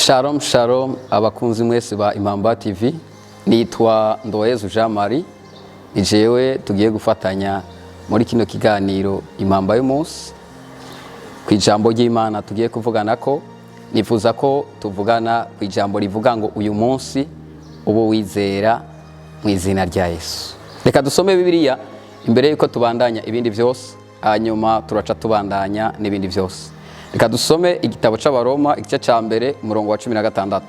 Shalom shalom, abakunzi mwese ba Impamba TV. Nitwa Ndoyezu Jean Marie, ni jewe tugiye gufatanya muri kino kiganiro Impamba y'umunsi. Ku ijambo ry'Imana tugiye kuvugana ko, nifuza ko tuvugana ku ijambo rivuga ngo uyu munsi ubu wizera mu izina rya Yesu. Reka dusome Bibiliya imbere yuko tubandanya ibindi byose, hanyuma turaca tubandanya n'ibindi byose. Reka dusome igitabo c'Abaroma, igice ca mbere, umurongo wa 16.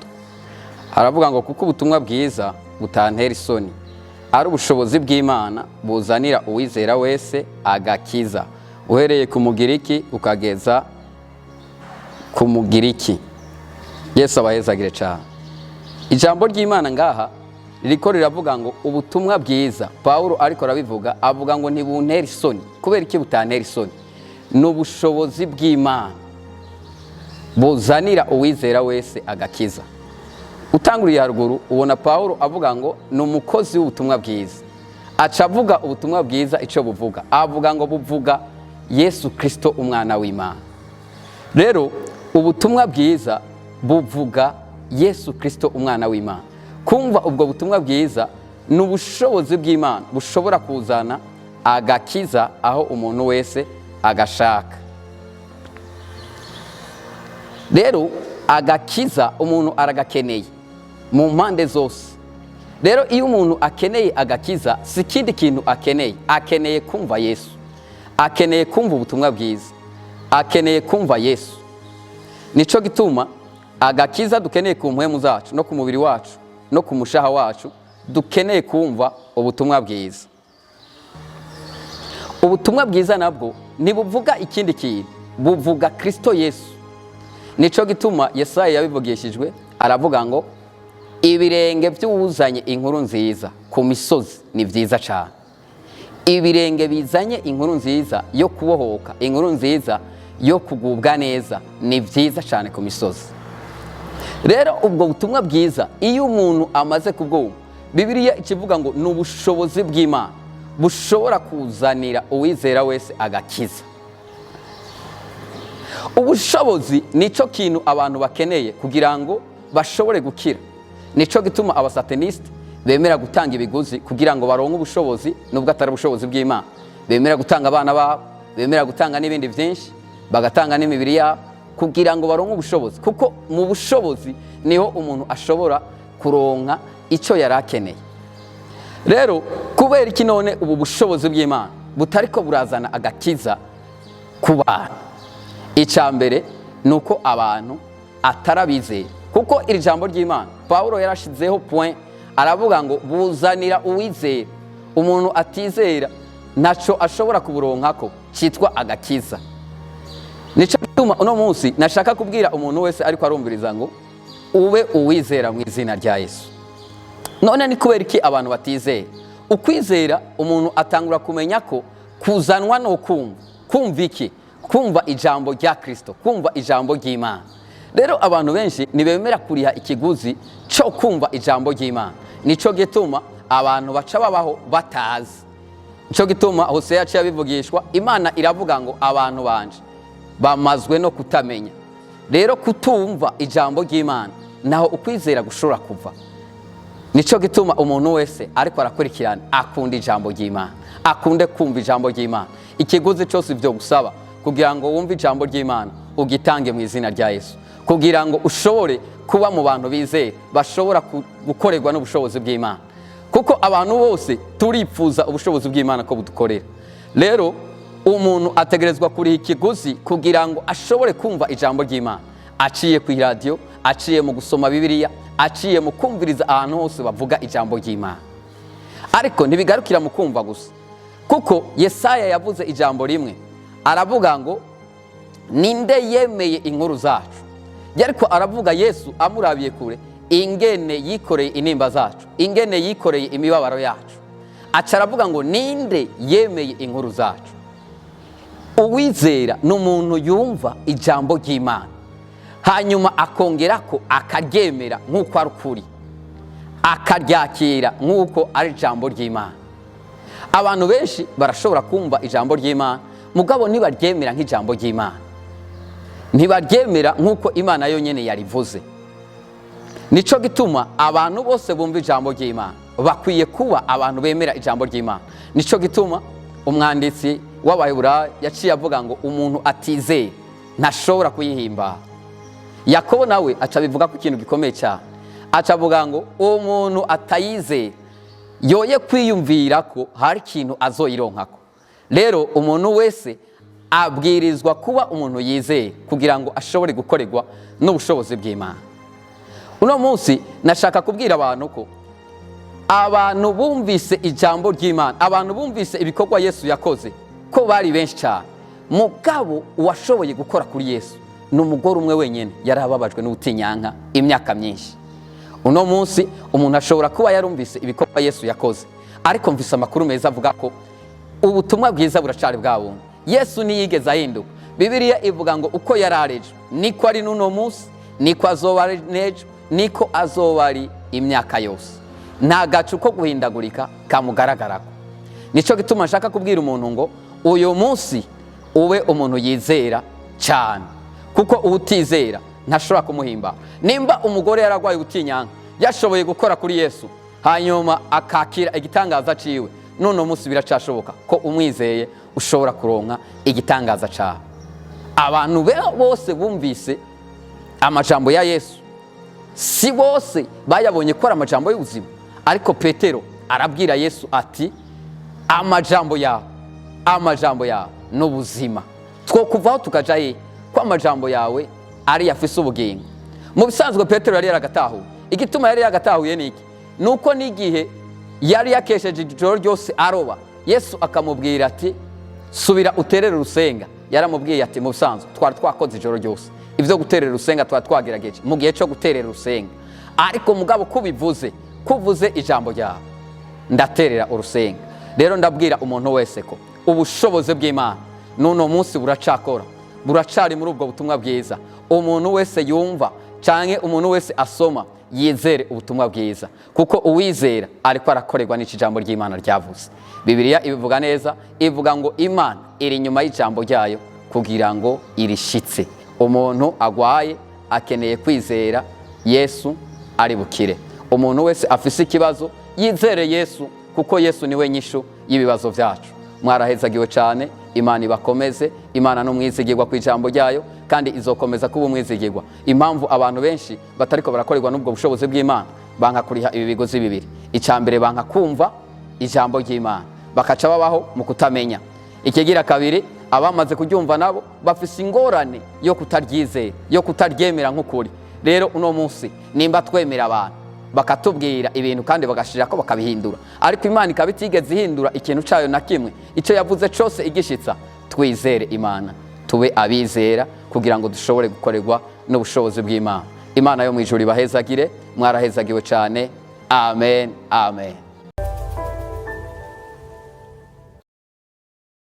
Haravuga ngo: "Kuko ubutumwa bwiza butantera isoni, ari ubushobozi bw'Imana buzanira uwizera wese agakiza, uhereye ku Mugiriki ukageza ku Mugiriki." Yesu abahezagire cyane. Ijambo ry'Imana ngaha ririko riravuga ngo ubutumwa bwiza, Pawulo ariko arabivuga, avuga ngo ntibuntera isoni. Kubera iki butantera isoni? Ni ubushobozi bw'Imana buzanira uwizera wese agakiza. Utanguriye haruguru, ubona Pawulo avuga ngo ni umukozi w'ubutumwa bwiza. Aca avuga ubutumwa bwiza icyo buvuga, avuga ngo buvuga Yesu Kirisito, umwana w'Imana. Rero ubutumwa bwiza buvuga Yesu Kirisito, umwana w'Imana. Kumva ubwo butumwa bwiza ni ubushobozi bw'Imana bushobora kuzana agakiza aho umuntu wese agashaka. Rero agakiza umuntu aragakeneye mu mpande zose. Rero iyo umuntu akeneye agakiza, si ikindi kintu akeneye, akeneye kumva Yesu, akeneye kumva ubutumwa bwiza, akeneye kumva Yesu. Nicyo gituma agakiza dukeneye ku mpwemu zacu no ku mubiri wacu no ku mushaha wacu, dukeneye kumva ubutumwa bwiza. Ubutumwa bwiza nabwo ntibuvuga ikindi kintu, buvuga Kirisito Yesu. Nicyo gituma Yesaya yabivugishijwe, aravuga ngo ibirenge by'uwuzanye inkuru nziza ku misozi ni byiza cyane. Ibirenge bizanye inkuru nziza yo kubohoka, inkuru nziza yo kugubwa neza, ni byiza cyane ku misozi. Rero ubwo butumwa bwiza, iyo umuntu amaze kubwumva, Bibiliya ikivuga ngo ni ubushobozi bw'Imana bushobora kuzanira uwizera wese agakiza. Ubushobozi nicyo kintu abantu bakeneye kugira ngo bashobore gukira. Nicyo gituma abasatanisite bemera gutanga ibiguzi kugira ngo baronke ubushobozi, nubwo atari ubushobozi bw'Imana. Bemera gutanga abana babo, bemera gutanga n'ibindi byinshi, bagatanga n'imibiri yabo kugira ngo baronke ubushobozi, kuko mu bushobozi niho umuntu ashobora kuronka icyo yari akeneye. Rero kubera iki none ubu bushobozi bw'Imana butariko burazana agakiza ku bantu? Icya mbere ni uko abantu atarabizera, kuko iri jambo ry'Imana Pawulo yarashizeho point, aravuga ngo buzanira uwizera. Umuntu atizera ntacyo ashobora kuburonkako cyitwa agakiza. Nicyo gituma uno munsi nashaka kubwira umuntu wese ariko arumviriza ngo ube uwizera mu izina rya Yesu. None ni kubera iki abantu batizera? Ukwizera umuntu atangura kumenya ko kuzanwa no kumva. Kumva iki? Kumva ijambo rya Kirisito, kumva ijambo ry'Imana. Rero abantu benshi ntibemera kuriha ikiguzi cyo kumva ijambo ry'Imana. Nicyo gituma abantu baca babaho batazi. Nicyo gituma Hoseya yaciye abivugishwa, Imana iravuga ngo abantu banje bamazwe no kutamenya. Rero kutumva ijambo ry'Imana naho ukwizera gushobora kuva. Nicyo gituma umuntu wese ariko arakurikirana akunda ijambo ry'Imana, akunde kumva ijambo ry'Imana. Ikiguzi cyose ibyo gusaba kugira ngo wumve ijambo ry'Imana, ugitange mu izina rya Yesu, kugira ngo ushobore kuba mu bantu bizera bashobora gukorerwa n'ubushobozi bw'Imana, kuko abantu bose turipfuza ubushobozi bw'Imana ko budukorera. Rero umuntu ategerezwa kuriha ikiguzi kugira ngo ashobore kumva ijambo ry'Imana, aciye ku iradiyo, aciye mu gusoma Bibiliya, aciye mu kumviriza ahantu hose bavuga ijambo ry'Imana. Ariko ntibigarukira mu kumva gusa, kuko Yesaya yavuze ijambo rimwe, aravuga ngo ninde yemeye inkuru zacu? Ariko aravuga Yesu amurabiye kure, ingene yikoreye intimba zacu, ingene yikoreye imibabaro yacu. Aca aravuga ngo ninde yemeye inkuru zacu? Uwizera ni umuntu yumva ijambo ry'Imana, hanyuma akongera ko akaryemera nk'uko ari ukuri, akaryakira nk'uko ari ijambo ry'Imana. Abantu benshi barashobora kumva ijambo ry'Imana, mugabo ntibaryemera nk'ijambo ry'Imana, ntibaryemera nk'uko Imana yonyine yarivuze. Nico gituma abantu bose bumva ijambo ry'Imana bakwiye kuba abantu bemera ijambo ry'Imana. Nico gituma umwanditsi w'Abaheburayo yaciye avuga ngo umuntu atizeye ntashobora kuyihimbara. Yakobo nawe aca abivuga ko ikintu gikomeye cyane, aca avuga ngo umuntu atayizeye yoye kwiyumvira ko hari ikintu azoyironkako. Rero umuntu wese abwirizwa kuba umuntu yizeye kugira ngo ashobore gukorerwa n'ubushobozi bw'Imana. Uno munsi nashaka kubwira abantu ko abantu bumvise ijambo ry'Imana, abantu bumvise ibikorwa Yesu yakoze, ko bari benshi cyane. Mugabo uwashoboye gukora kuri Yesu ni umugore umwe wenyine yari ababajwe n'ubutinyanka imyaka myinshi. Uno munsi umuntu ashobora kuba yarumvise ibikorwa Yesu yakoze, ariko mvise amakuru meza avuga ko ubutumwa bwiza buracari bwa bundi. Yesu ntiyigeze ahinduka. Bibiliya ivuga ngo uko yari ari ejo niko ari n'uno munsi, niko azoba ari n'ejo, niko azoba ari imyaka yose. Nta gacu ko guhindagurika kamugaragarako. Nicyo gituma nshaka kubwira umuntu ngo uyu munsi ube umuntu yizera cyane, kuko uwutizera ntashobora kumuhimba. Nimba umugore yaragwaye ubutinyanka yashoboye gukora kuri Yesu hanyuma akakira igitangaza ciwe, none munsi biracashoboka ko umwizeye ushobora kuronka igitangaza cawe. Abantu bose bumvise amajambo ya Yesu si bose bayabonye ko ari amajambo y'ubuzima, ariko Petero arabwira Yesu ati amajambo yawe, amajambo yawe n'ubuzima, two kuvaho tukaja he ko amajambo yawe ari yafise ubugingo. Mu bisanzwe Petero yari yaragatahuye. Igituma yari yaragatahuye ni iki? Nuko n'igihe yari yakesheje ijoro ryose aroba, Yesu akamubwira ati subira uterere urusenga. Yaramubwiye ati mu bisanzwe twari twakoze ijoro ryose ibyo guterera urusenga, twari twagerageje mu gihe cyo guterera urusenga, ariko mugabo kubivuze, kuvuze ijambo ryawe, ndaterera urusenga. Rero ndabwira umuntu wese ko ubushobozi bw'Imana n'uno munsi buracakora, buracari muri ubwo butumwa bwiza. Umuntu wese yumva canke umuntu wese asoma yizere ubutumwa bwiza, kuko uwizera ariko arakorerwa n'iki jambo ry'Imana ryavuze. Bibiliya ibivuga neza, ivuga ngo Imana iri inyuma y'ijambo ryayo kugira ngo irishitse. Umuntu agwaye akeneye kwizera Yesu ari bukire. Umuntu wese afise ikibazo yizere Yesu, kuko Yesu niwe nyishu y'ibibazo byacu. Mwarahezagiwe cyane, Imana ibakomeze. Imana n'umwizigirwa ku ijambo ryayo, kandi izokomeza kuba umwizigirwa. Impamvu abantu benshi batariko barakorerwa n'ubwo bushobozi bw'Imana, banka kuriha ibi bigozi bibiri. Icya mbere, banka kumva ijambo ry'Imana, bakaca babaho mu kutamenya. Ikigira kabiri, abamaze kuryumva nabo bafise ingorane yo kutaryizera, yo kutaryemera nk'ukuri. Rero uno munsi nimba twemera abantu bakatubwira ibintu kandi bagashira ko bakabihindura, ariko Imana ikaba itigeze ihindura ikintu cyayo na kimwe, icyo yavuze cyose igishitsa, twizere Imana, tube abizera kugira ngo dushobore gukorerwa n'ubushobozi bw'Imana. Imana yo mu ijuru ibahezagire. Mwarahezagiwe cyane. Amen, amen.